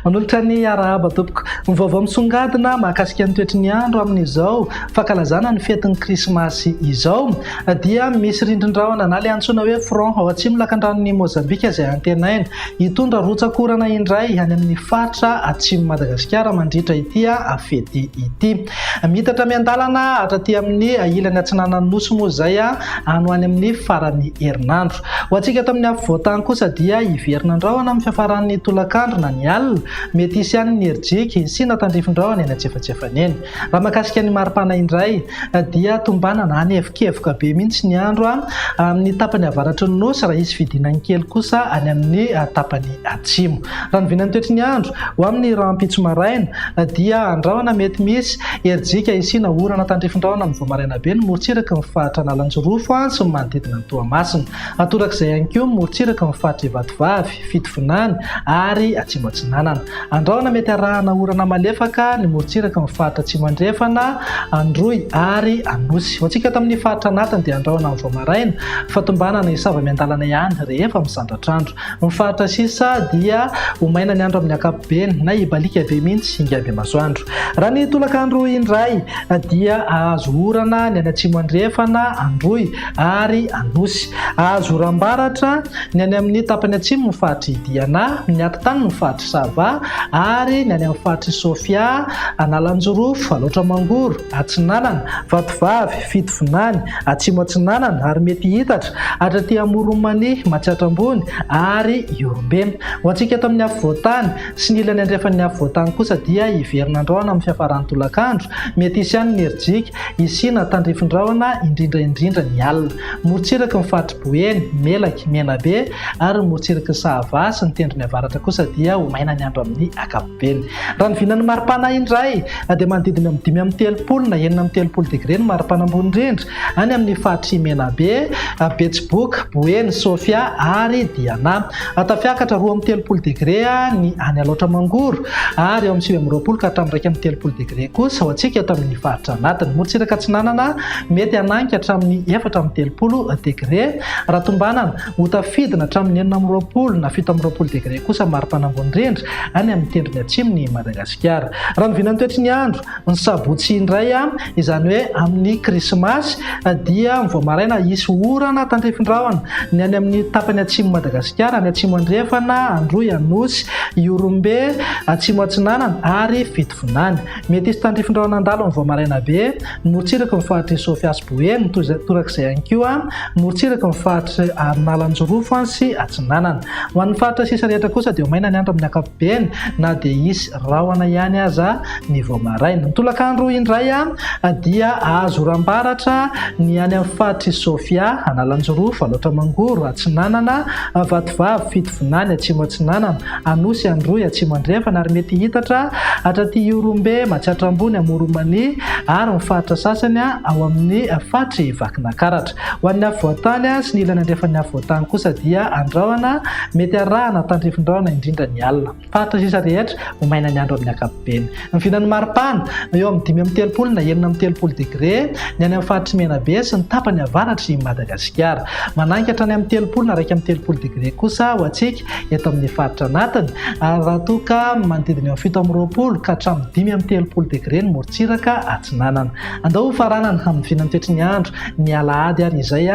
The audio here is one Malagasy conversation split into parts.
Manolotra ny arahaba tompoko. Ny vaovao misongadina mahakasika ny toetry ny andro amin'izao fankalazana ny fetin'ny krismasy izao dia misy rindrin-drahona na ilay antsoina hoe front ao atsimo lakandranon'i Mozambika izay antenaina hitondra rotsak'orana indray any amin'ny faritra atsimon'i Madagasikara mandritra ity fety ity. Miitatra miandalana hatraty amin'ny ilany atsinanan'ny nosy moa izay any ho any amin'ny faran'ny herinandro. Ho antsika eto amin'ny afovoan-tany kosa dia hiverina an-drahona amin'ny fiafaran'ny tolakandro na ny alina. Mety hisy ihany ny herijika, hisiana tandrifin-drahona eny antsefatsefany eny. Raha mahakasika ny maripana indray dia tombanana hanevokevoka be mihitsy ny andro amin'ny tapany avaratry ny Nosy raha hisy fidinany kely kosa any amin'ny tapany atsimo. Raha ny vinan'ny toetry ny andro ho amin'ny rahampitso maraina dia andrahona mety misy herijika hisiana orana tandrifin-drahona amin'ny vao maraina be ny morontsiraky ny faritra Analanjirofo sy ny manodidina an'i Toamasina. Torak'izay ihany koa ny morontsiraky ny faritr'i Vatovavy, Fitovinany ary Atsimo Atsinanana. Andrahona mety arahana orana malefaka ny morontsiraky ny faritra Atsimo Andrefana, Androy ary Anosy. Ho antsika ato amin'ny faritra anatiny dia andrahona amin'ny vao maraina fa tombanana hisava miandalana ihany rehefa misandratr'andro. Ny faritra sisa dia ho maina ny andro amin'ny ankapobeny na hibaliaka be mihitsy hingabe masoandro. Raha ny tolakandro indray dia hahazo orana ny any Atsimo Andrefana, Androy ary Anosy. Hahazo oram-baratra ny any amin'ny tapany atsimo ny faritr'i Diana, ny atitany ny faritr'i Sava ary ny any amin'ny faritr'i Sofia, Analanjirofo, Alaotra Mangoro, Atsinanana, Vatovavy, Fitovinany, Atsimo Atsinanana ary mety hiitatra hatraty Amoron'i Mania, Matsiatra Ambony ary Ihorombe. Ho antsika eto amin'ny afovoan-tany sy ny ilany andrefan'ny afovoan-tany kosa dia hiverina an-drahona amin'ny fiafaran'ny tolakandro, mety hisy ihany ny herijika, hisiana tandrifin-drahona indrindra indrindra ny alina. Morontsiraky ny faritr'i Boeny, Melaky, Menabe ary ny morontsiraky ny Sahava sy ny tendrony avaratra kosa dia ho maina ny andro amin'ny ankapobeny. Raha ny vinan'ny maripana indray dia manodidina eo amin'ny 35 na 36 degre ny maripana ambony indrindra any amin'ny faritr'i Menabe, Betsiboka, Boeny, Sofia ary Diana. Tafiakatra 32 degre ny any Alaotra Mangoro ary eo amin'ny 29 ka hatramin'ny 31 degre kosa ho antsika eto amin'ny faritra anatiny. Morontsiraka Atsinanana mety hanainga hatramin'ny 34 degre raha tombanana ho tafidina hatramin'ny 26 na 27 degre kosa maripana ambony indrindra any amin'ny tendrony atsimon'i Madagasikara. Raha ny vinan'ny toetry ny andro, ny sabotsy indray, izany hoe amin'ny krismasy, dia vao maraina hisy orana tandrifin-drahona ny any amin'ny tapany atsimon'i Madagasikara, any atsimo andrefana, Androy, Anosy, Ihorombe, atsimo atsinanana ary Fitovinany. Mety hisy tandrifin-drahona handalo ny vao maraina be, ny morontsiraky ny faritr'i Sofia sy Boeny, torak'izay ihany koa ny morontsiraky ny faritr'i Analanjirofo sy Atsinanana. Ho an'ny faritra sisa rehetra kosa dia ho maina ny andro amin'ny ankapobeny na dia hisy rahona ihany aza ny vao maraina. Ny tolakandro indray dia hahazo oram-baratra ny any amin'ny faritr'i Sofia, Analanjirofo, Alaotra Mangoro, Atsinanana, Vatovavy, Fitovinany, Atsimo Atsinanana, Anosy, Androy, Atsimo Andrefana ary mety hiitatra hatraty Ihorombe, Matsiatra Ambony, Amoron'i Mania ary ny faritra sasany ao amin'ny faritr'i Vakinakaratra. Ho an'ny afovoan-tany sy ny ilany andrefan'ny afovoan-tany kosa dia andrahona mety arahana tandrifin-drahona indrindra ny alina. Faritra sisa rehetra ho maina ny andro amin'ny ankapobeny. Ny vinan'ny maripana, eo amin'ny 35 na 36 degre ny any amin'ny faritr'i Menabe sy ny tapany avaratr'i Madagasikara. Manainga hatrany amin'ny 30 na 31 degre kosa ho antsika eto amin'ny faritra anatiny, ary raha toa ka manodidina eo amin'ny 27 ka hatramin'ny 35 degre ny morontsiraka atsinanana. Andao hofaranana amin'ny vinan'ny toetry ny andro ny alahady ary izay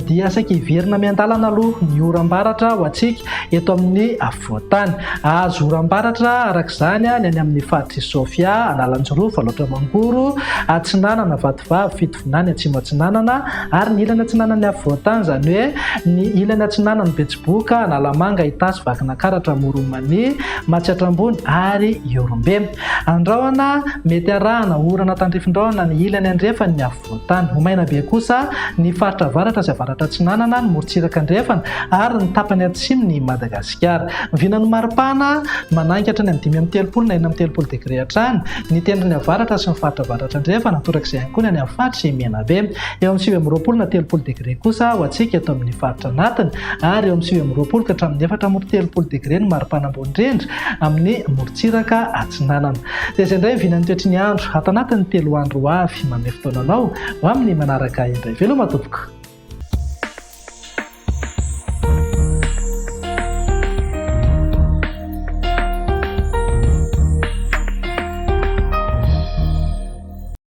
dia saika hiverina miandalana aloha ny oram-baratra ho antsika eto amin'ny afovoan-tany. Hahazo oram-baratra araka izany ny any amin'ny faritr'i Sofia, Analanjirofo, Alaotra Mangoro, Atsinanana, Vatovavy, Fitovinany, Atsimo Atsinanana ary ny ilany atsinanan'ny afovoan-tany, izany hoe ny ilany atsinanan'i Betsiboka, Analamanga, Itasy, Vakinakaratra, Amoron'i Mania, Matsiatra Ambony ary Ihorombe. Andrahona mety arahana orana tandrifin-drahona ny ilany andrefan'ny afovoan-tany. Ho maina be kosa ny faritra avaratra sy avaratra atsinanana, ny morontsiraka andrefana ary ny tapany atsimon'i Madagasikara. Ny vinan'ny maripana manainga hatrany amin'ny 35 na 36 degre hatrany ny tendrony avaratra sy ny faritra avaratra andrefana, torak'izay ihany koa ny any amin'ny faritr'i Menabe. Eo amin'ny 29 na 30 degre kosa ho antsika eto amin'ny faritra anatiny ary eo amin'ny 29 ka hatramin'ny 34 degre ny maripana ambony indrindra amin'ny morontsiraka atsinanana. Dia izay indray ny vinan'ny toetry ny andro ato anatin'ny telo andro ho avy. Manome fotoana anao ho amin'ny manaraka indray. Veloma tompoko.